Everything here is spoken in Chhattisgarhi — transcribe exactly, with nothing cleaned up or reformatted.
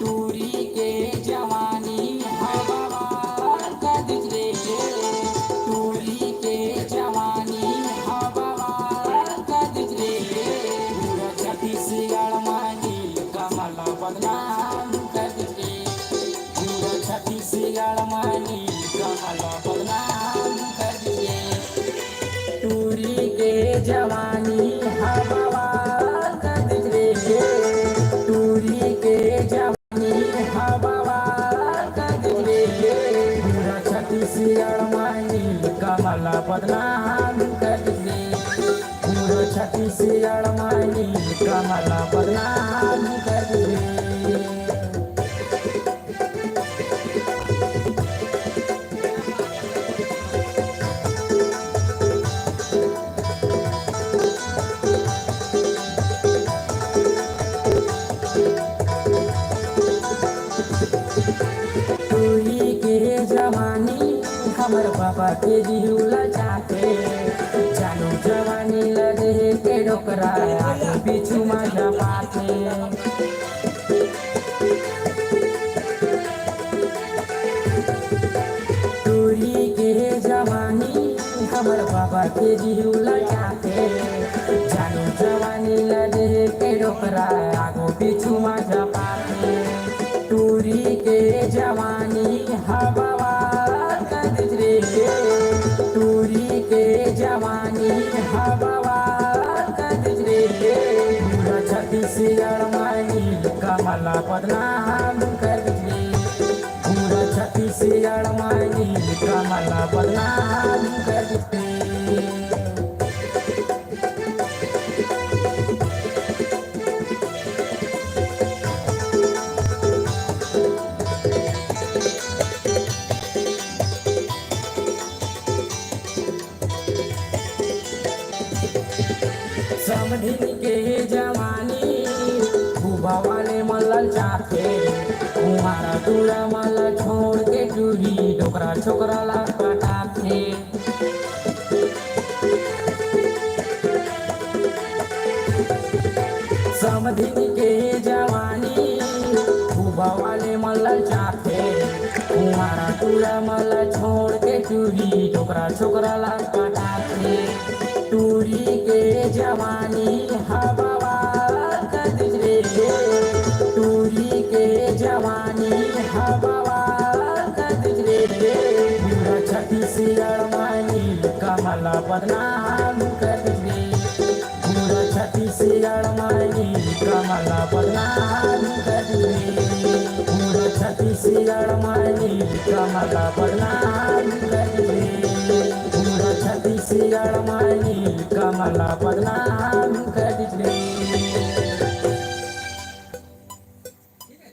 टूरी के जवानी ह बवाल कर दिस रे, टूरी के जवानी ह बवाल कर दिस रे, पूरा छत्तीसगढ़ म नीलकमल बदनाम कर दिस रे, पूरा छत्तीसगढ़ म नीलकमल बदनाम कर दिस रे। टूरी के जवानी ह बवाल कर दिस रे, टूरी के जवानी ह बवाल कर दिस रे, पूरा छत्तीसगढ़ म नीलकमल बदनाम कर दिस रे, पूरा छत्तीसगढ़ म नीलकमल बदनाम कर दिस रे। टूरी के जवानी हमर बाबा के जीव ल चाहथे, जानू जवानी ल देहे के डोकरा आगू पीछू म झपाथे। टूरी के जवानी हमर बाबा के जीव ल चाहथे, जानू जवानी ल देहे के डोकरा आगू पीछू म झपाथे। टूरी के जवानी ह बवाल कर दिस रे, टूरी के जवानी ह बवाल कर दिस रे, पूरा छत्तीसगढ़ म नीलकमल बदनाम कर दिस रे, पूरा छत्तीसगढ़ म नीलकमल बदनाम कर दिस रे। समधिन के जवानी भूबा वाले मन ल चाहथे, कुंवारा टूरा मन ल छोड़ के टूरी डोकरा छोकरा ल पटाथे। समधिन के जवानी भूबा वाले मन ल चाहथे, कुंवारा टूरा मन ल छोड़ के टूरी डोकरा छोकरा ल पटाथे। टूरी के जवानी ह बवाल कर दिस रे, टूरी के जवानी ह बवाल कर दिस रे, पूरा छत्तीसगढ़ म नीलकमल बदनाम कर दिस रे, पूरा छत्तीसगढ़ म नीलकमल बदनाम कर दिस रे, पूरा छत्तीसगढ़ म नीलकमल बदनाम कर दिस रे, पूरा छत्तीसगढ़ म नीलकमल बदनाम